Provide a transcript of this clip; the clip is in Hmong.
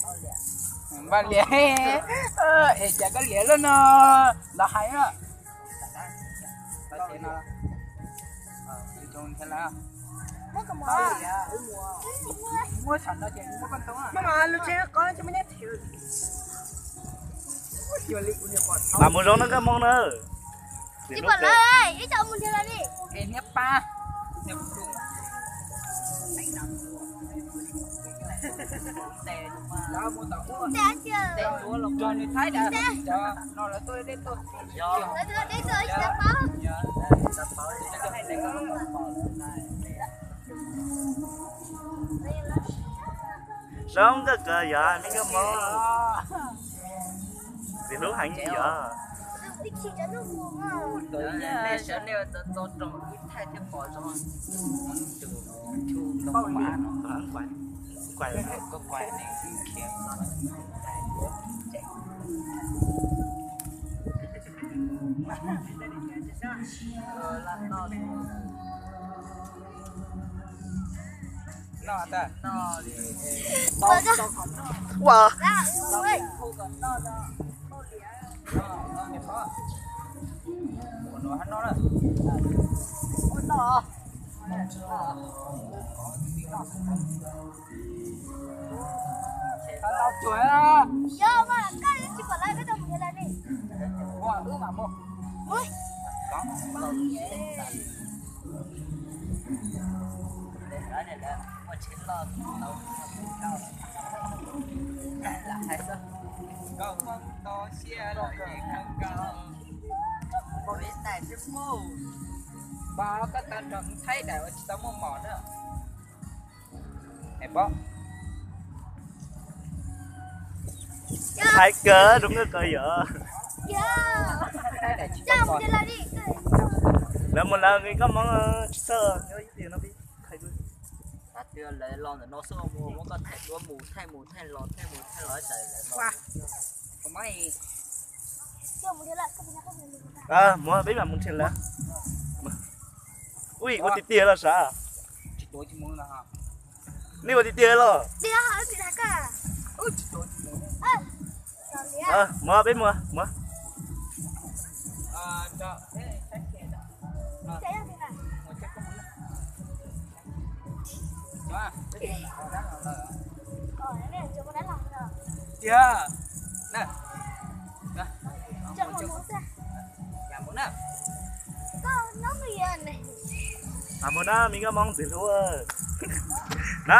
Npaj liam, es cas koj liam lawm no, los hais na. Mas mus zoo no koj moo na. Tsis pom lawm, ib co mus nrhiav lawm li. Zoo kawg kawg yog me nkauj Hmoob, ntxim hlub heev yog. Ua, Pog, koj tau nrog Thaib daim ua tsis tau muaj mom na. Hais kawg zoo kawg yog. Lawv mus lawv, koj Hmoob tsis txhob hais. Lawv los ntawm no xwb, muab koj thaij duab mus thaij mus thaij los thaij mus thaij los. Muab peb mam mus nrhiav lawv. Ui, ua tiag tiag los sav? Nej ua tiag tiag los? Muab peb mus, muab. Mus na, me nkauj Hmoob ntxim hlub na.